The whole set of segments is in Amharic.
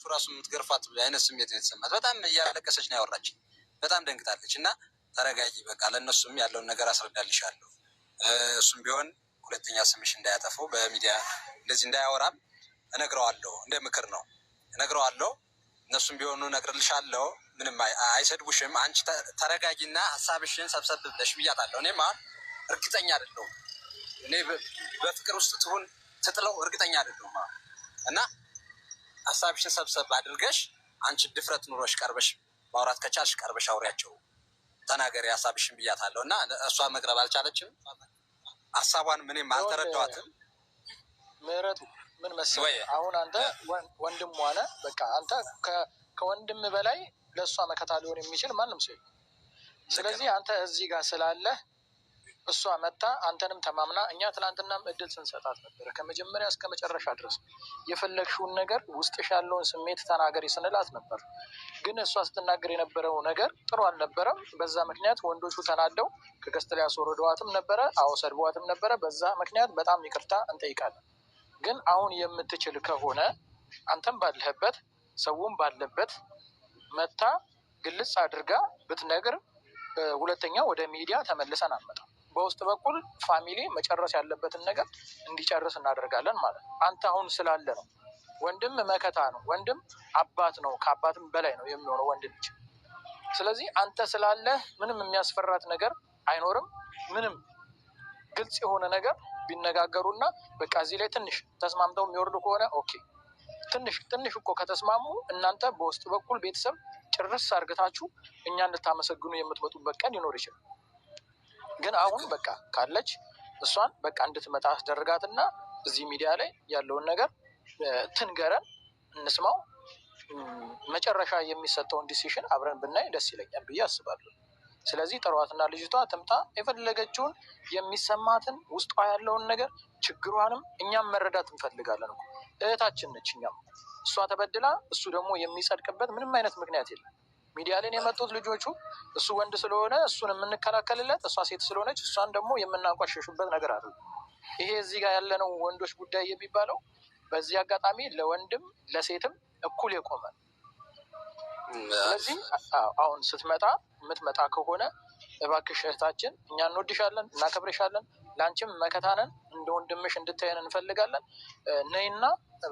ራሱ የምትገርፋት አይነት ስሜት ነው የተሰማት። በጣም እያለቀሰች ነው ያወራች። በጣም ደንግጣለች። እና ተረጋጊ፣ በቃ ለእነሱም ያለውን ነገር አስረዳልሻለሁ። እሱም ቢሆን ሁለተኛ ስምሽ እንዳያጠፈው በሚዲያ እንደዚህ እንዳያወራም እነግረዋለሁ። እንደ ምክር ነው እነግረዋለሁ። እነሱም ቢሆኑ እነግርልሻለሁ። ምንም አይሰድቡሽም። አንቺ ተረጋጊና ሀሳብሽን ሰብሰብ ብለሽ ብያታለሁ። እኔም አሁን እርግጠኛ አይደለሁም። እኔ በፍቅር ውስጥ ትሁን ትጥለው እርግጠኛ አይደለሁም እና ሀሳብሽን ሰብሰብ አድርገሽ አንቺ ድፍረት ኑሮሽ ቀርበሽ ማውራት ከቻልሽ ቀርበሽ አውሪያቸው፣ ተናገሪ ሀሳብሽን ብያታለሁ። እና እሷ መቅረብ አልቻለችም። ሀሳቧን ምንም አልተረዳኋትም። ምህረቱ ምን መሰለህ፣ አሁን አንተ ወንድም ሆነ በቃ አንተ ከወንድም በላይ ለእሷ መከታ ሊሆን የሚችል ማንም ሰው የለም። ስለዚህ አንተ እዚህ ጋር ስላለህ እሷ መታ አንተንም ተማምና፣ እኛ ትናንትናም እድል ስንሰጣት ነበረ ከመጀመሪያ እስከ መጨረሻ ድረስ የፈለግሽውን ነገር ውስጥሽ ያለውን ስሜት ተናገሪ ስንላት ነበር። ግን እሷ ስትናገር የነበረው ነገር ጥሩ አልነበረም። በዛ ምክንያት ወንዶቹ ተናደው ከ guest ላይ አስወርደዋትም ነበረ። አዎ ሰድበዋትም ነበረ። በዛ ምክንያት በጣም ይቅርታ እንጠይቃለን። ግን አሁን የምትችል ከሆነ አንተም ባለህበት ሰውም ባለበት መታ ግልጽ አድርጋ ብትነግር፣ ሁለተኛ ወደ ሚዲያ ተመልሰን አንመጣም። በውስጥ በኩል family መጨረስ ያለበትን ነገር እንዲጨርስ እናደርጋለን ማለት ነው። አንተ አሁን ስላለ ነው። ወንድም መከታ ነው። ወንድም አባት ነው። ከአባትም በላይ ነው የሚሆነው ወንድ ልጅ። ስለዚህ አንተ ስላለህ ምንም የሚያስፈራት ነገር አይኖርም። ምንም ግልጽ የሆነ ነገር ቢነጋገሩና በቃ እዚህ ላይ ትንሽ ተስማምተው የሚወርዱ ከሆነ okay። ትንሽ ትንሽ እኮ ከተስማሙ እናንተ በውስጥ በኩል ቤተሰብ ጭርስ አርግታችሁ እኛ እንድታመሰግኑ የምትመጡበት ቀን ሊኖር ይችላል። ግን አሁን በቃ ካለች እሷን በቃ እንድትመጣ አስደርጋትና እዚህ ሚዲያ ላይ ያለውን ነገር ትንገረን፣ እንስማው። መጨረሻ የሚሰጠውን decision አብረን ብናይ ደስ ይለኛል ብዬ አስባለሁ። ስለዚህ ጥሯትና ልጅቷ ትምጣ፣ የፈለገችውን የሚሰማትን ውስጧ ያለውን ነገር ችግሯንም እኛም መረዳት እንፈልጋለን እኮ እህታችን ነች። እኛም እሷ ተበድላ እሱ ደግሞ የሚጸድቅበት ምንም አይነት ምክንያት የለም። ሚዲያ ላይ የመጡት ልጆቹ እሱ ወንድ ስለሆነ እሱን የምንከላከልለት፣ እሷ ሴት ስለሆነች እሷን ደግሞ የምናንቋሸሹበት ነገር አለ። ይሄ እዚህ ጋር ያለነው ወንዶች ጉዳይ የሚባለው በዚህ አጋጣሚ ለወንድም ለሴትም እኩል የቆመ ነው። ስለዚህ አሁን ስትመጣ የምትመጣ ከሆነ እባክሽ እህታችን፣ እኛ እንወድሻለን፣ እናከብርሻለን፣ ለአንቺም መከታ ነን፣ እንደ ወንድምሽ እንድታየን እንፈልጋለን። ነይና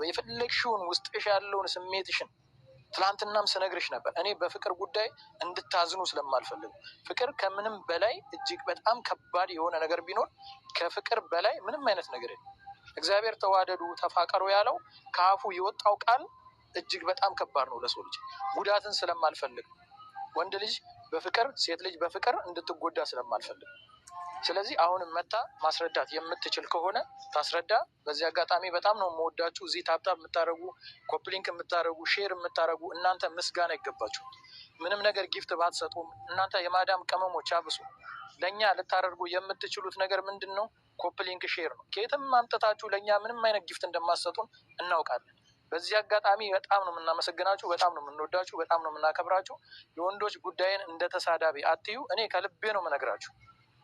የፈለግሽውን ውስጥሽ ያለውን ስሜትሽን ትላንትናም ስነግርሽ ነበር። እኔ በፍቅር ጉዳይ እንድታዝኑ ስለማልፈልግ፣ ፍቅር ከምንም በላይ እጅግ በጣም ከባድ የሆነ ነገር ቢኖር ከፍቅር በላይ ምንም አይነት ነገር የለም። እግዚአብሔር ተዋደዱ ተፋቀሩ ያለው ከአፉ የወጣው ቃል እጅግ በጣም ከባድ ነው ለሰው ልጅ። ጉዳትን ስለማልፈልግ፣ ወንድ ልጅ በፍቅር ሴት ልጅ በፍቅር እንድትጎዳ ስለማልፈልግ፣ ስለዚህ አሁንም መታ ማስረዳት የምትችል ከሆነ ታስረዳ። በዚህ አጋጣሚ በጣም ነው የምወዳችሁ። እዚህ tap tap የምታደርጉ፣ copy link የምታደርጉ፣ share የምታደርጉ እናንተ ምስጋና ይገባችሁ። ምንም ነገር gift ባትሰጡም እናንተ የማዳም ቅመሞች አብሱ ለእኛ ልታደርጉ የምትችሉት ነገር ምንድን ነው? Copy link share ነው። ከየትም አምጥታችሁ ለእኛ ምንም አይነት gift እንደማትሰጡን እናውቃለን። በዚህ አጋጣሚ በጣም ነው የምናመሰግናችሁ፣ በጣም ነው የምንወዳችሁ፣ በጣም ነው የምናከብራችሁ። የወንዶች ጉዳይን እንደ ተሳዳቢ አትዩ። እኔ ከልቤ ነው የምነግራችሁ፣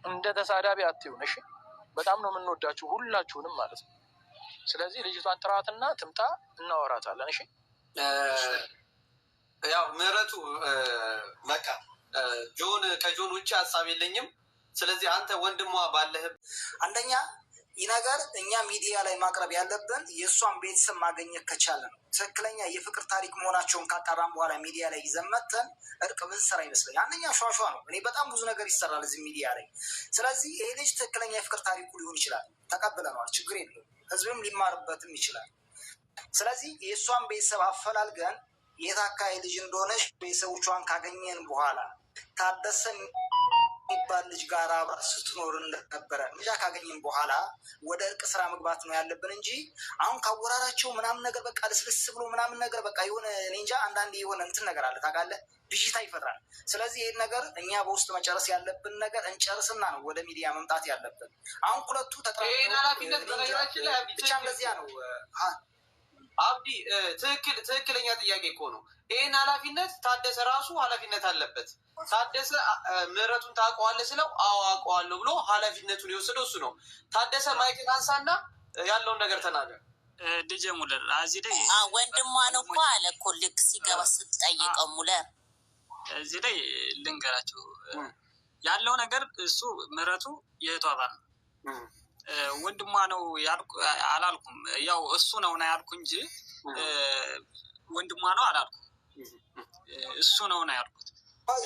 እንደ ተሳዳቢ አትዩን። እሺ፣ በጣም ነው የምንወዳችሁ ሁላችሁንም ማለት ነው። ስለዚህ ልጅቷን ጥራትና ትምጣ፣ እናወራታለን። እሺ። ያው ምህረቱ በቃ ጆን ከጆን ውጭ ሀሳብ የለኝም። ስለዚህ አንተ ወንድሟ ባለህ አንደኛ ይህ ነገር እኛ ሚዲያ ላይ ማቅረብ ያለብን የእሷን ቤተሰብ ማግኘት ከቻለ ነው። ትክክለኛ የፍቅር ታሪክ መሆናቸውን ካጣራን በኋላ ሚዲያ ላይ ይዘን መተን እርቅ ብንሰራ ይመስለኛል። አንደኛ ሿሿ ነው። እኔ በጣም ብዙ ነገር ይሰራል እዚህ ሚዲያ ላይ። ስለዚህ ይሄ ልጅ ትክክለኛ የፍቅር ታሪኩ ሊሆን ይችላል፣ ተቀብለነዋል፣ ችግር የለውም። ህዝብም ሊማርበትም ይችላል። ስለዚህ የእሷን ቤተሰብ አፈላልገን የት አካባቢ ልጅ እንደሆነች ቤተሰቦቿን ካገኘን በኋላ ታደሰ የሚባል ልጅ ጋር አብራ ስትኖር እንደነበረ መረጃ ካገኘን በኋላ ወደ እርቅ ስራ መግባት ነው ያለብን እንጂ አሁን ካወራራቸው ምናምን ነገር በቃ ልስልስ ብሎ ምናምን ነገር በቃ የሆነ እኔ እንጃ አንዳንዴ የሆነ እንትን ነገር አለ ታውቃለህ፣ ብዥታ ይፈጥራል። ስለዚህ ይህን ነገር እኛ በውስጥ መጨረስ ያለብን ነገር እንጨርስና ነው ወደ ሚዲያ መምጣት ያለብን። አሁን ሁለቱ ይህን ኃላፊነት በነገራችን ላይ አብዲ ብቻ እንደዚያ ነው። አብዲ ትክክል ትክክለኛ ጥያቄ እኮ ነው። ይህን ኃላፊነት ታደሰ ራሱ ኃላፊነት አለበት። ታደሰ ምህረቱን ታውቀዋለህ ስለው አዎ አውቀዋለሁ ብሎ ኃላፊነቱን የወሰደው እሱ ነው። ታደሰ mic ን አንሳና ያለውን ነገር ተናገር። ልጄ ሙለር እዚህ ላይ ወንድሟ ነው እኮ አለ እኮ ልክ ሲገባ ስትጠይቀው ሙለር እዚህ ላይ ልንገራቸው ያለው ነገር እሱ ምህረቱ የእህቷ ባል ነው። ወንድሟ ነው አላልኩም። ያው እሱ ነው ና ያልኩ እንጂ ወንድሟ ነው አላልኩም። እሱ ነው ና ያልኩት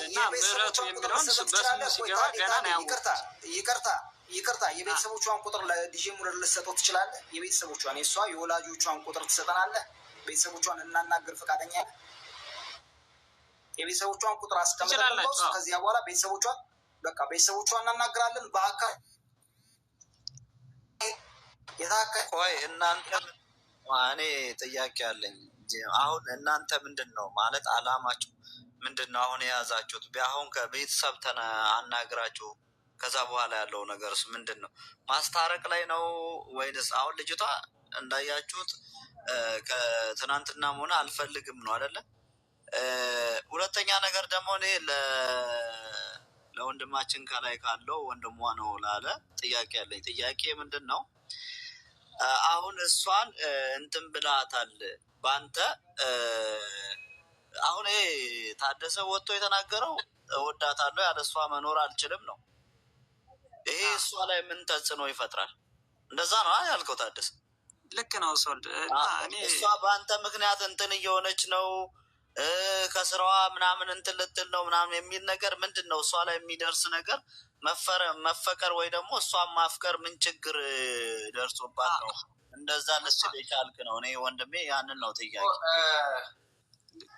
እና ምህረቱ የሚለውን በስሙ ሲገባ ገና ነው ያወቅሁት። ይቅርታ ይቅርታ፣ የቤተሰቦቿን ቁጥር ለዲጄ ሙለር ልትሰጠው ትችላለህ? የቤተሰቦቿን የእሷ የወላጆቿን ቁጥር ትሰጠናለህ? ቤተሰቦቿን እናናግር ፈቃደኛ? የቤተሰቦቿን ቁጥር አስቀምጠን ከዚያ በኋላ ቤተሰቦቿን በቃ ቤተሰቦቿን እናናግራለን በአካል። ቆይ እናንተ፣ እኔ ጥያቄ አለኝ። አሁን እናንተ ምንድን ነው ማለት አላማችሁ ምንድን ነው? አሁን የያዛችሁት አሁን ከቤተሰብ አናግራችሁ ከዛ በኋላ ያለው ነገርስ ምንድን ነው? ማስታረቅ ላይ ነው ወይንስ አሁን ልጅቷ እንዳያችሁት ከትናንትናም ሆነ አልፈልግም ነው አይደለ? ሁለተኛ ነገር ደግሞ እኔ ለወንድማችን ከላይ ካለው ወንድሟ ነው ላለ ጥያቄ አለኝ። ጥያቄ ምንድን ነው? አሁን እሷን እንትን ብላታል በአንተ። አሁን ይሄ ታደሰ ወጥቶ የተናገረው እወዳታለሁ ያለ እሷ መኖር አልችልም ነው። ይሄ እሷ ላይ ምን ተጽዕኖ ይፈጥራል? እንደዛ ነው ያልከው ታደሰ? ልክ ነው ሶልድ። እሷ በአንተ ምክንያት እንትን እየሆነች ነው ከስራዋ ምናምን እንትን ልትል ነው ምናምን የሚል ነገር ምንድን ነው? እሷ ላይ የሚደርስ ነገር መፈቀር ወይ ደግሞ እሷን ማፍቀር ምን ችግር ደርሶባት ነው እንደዛ ልትል የቻልክ ነው? እኔ ወንድሜ ያንን ነው ጥያቄ።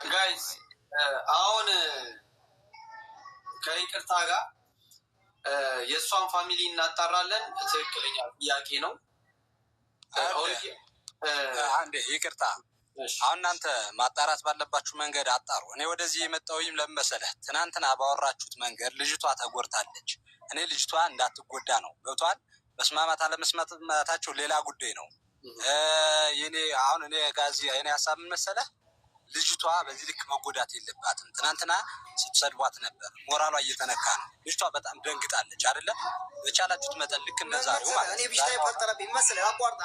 Guys፣ አሁን ከይቅርታ ጋር የእሷን family እናጣራለን። ትክክለኛ ጥያቄ ነው። አንዴ ይቅርታ፣ አሁን እናንተ ማጣራት ባለባችሁ መንገድ አጣሩ። እኔ ወደዚህ የመጣሁኝም ለምን መሰለህ? ትናንትና ባወራችሁት መንገድ ልጅቷ ተጎድታለች። እኔ ልጅቷ እንዳትጎዳ ነው። ገብቷል። መስማማት አለመስማማታቸው ሌላ ጉዳይ ነው። የኔ አሁን እኔ ጋዚ የኔ ሀሳብ ምን መሰለህ? ልጅቷ በዚህ ልክ መጎዳት የለባትም። ትናንትና ስትሰድቧት ነበር። ሞራሏ እየተነካ ነው። ልጅቷ በጣም ደንግጣለች አይደለ? በቻላችሁት መጠን ልክ እንደዛሬው ማለት እኔ ብጅታ የፈጠረብኝ መሰለህ አቋርጥ።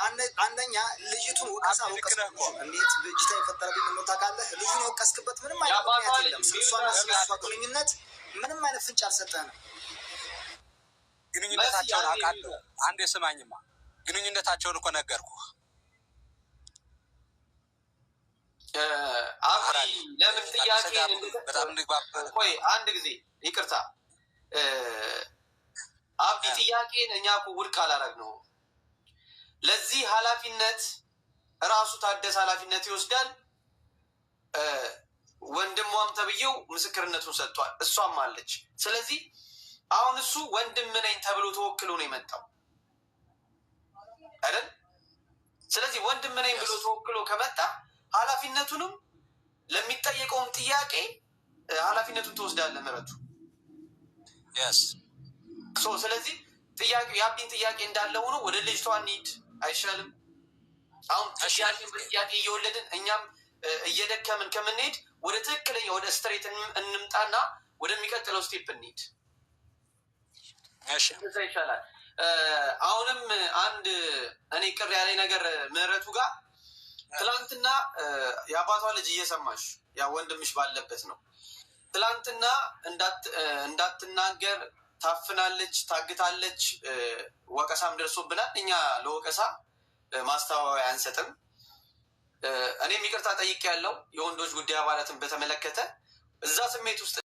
አንደኛ ልጅቱን ወቀሳ ወቀስኩ። እንዴት ብጅታ የፈጠረብኝ ምን ታውቃለህ? ልጁን የወቀስክበት ምንም አይነት ምክንያት የለም። ስለሷና ስለሷ ግንኙነት ምንም አይነት ፍንጭ አልሰጠህንም። ግንኙነታቸውን አውቃለሁ። አንዴ ስማኝማ፣ ግንኙነታቸውን እኮ ነገርኩህ። አብዲ ለምን ጥያቄ በጣም እንግባባለን። ቆይ አንድ ጊዜ ይቅርታ አብዲ፣ ጥያቄን እኛ እኮ ውድቅ አላደረግነውም። ለዚህ ኃላፊነት እራሱ ታደሰ ኃላፊነት ይወስዳል። ወንድሟም ተብዬው ምስክርነቱን ሰጥቷል፣ እሷም አለች። ስለዚህ አሁን እሱ ወንድም ነኝ ተብሎ ተወክሎ ነው የመጣው አይደል? ስለዚህ ወንድም ነኝ ብሎ ተወክሎ ከመጣ ኃላፊነቱንም ለሚጠየቀውም ጥያቄ ኃላፊነቱን ትወስዳለህ ምህረቱ። ስለዚህ ጥያቄ የአቢን ጥያቄ እንዳለ ሆኖ ወደ ልጅቷ እንሂድ አይሻልም? አሁን ጥያቄ በጥያቄ እየወለድን እኛም እየደከምን ከምንሄድ ወደ ትክክለኛ ወደ straight እንምጣና ወደሚቀጥለው step እንሂድ። እዛ ይሻላል። አሁንም አንድ እኔ ቅር ያለኝ ነገር ምህረቱ ጋር ትላንትና የአባቷ ልጅ እየሰማሽ ያ ወንድምሽ ባለበት ነው። ትላንትና እንዳትናገር ታፍናለች፣ ታግታለች፣ ወቀሳም ደርሶብናል። እኛ ለወቀሳ ማስተባበያ አንሰጥም። እኔም ይቅርታ ጠይቄያለሁ። የወንዶች ጉዳይ አባላትን በተመለከተ እዛ ስሜት ውስጥ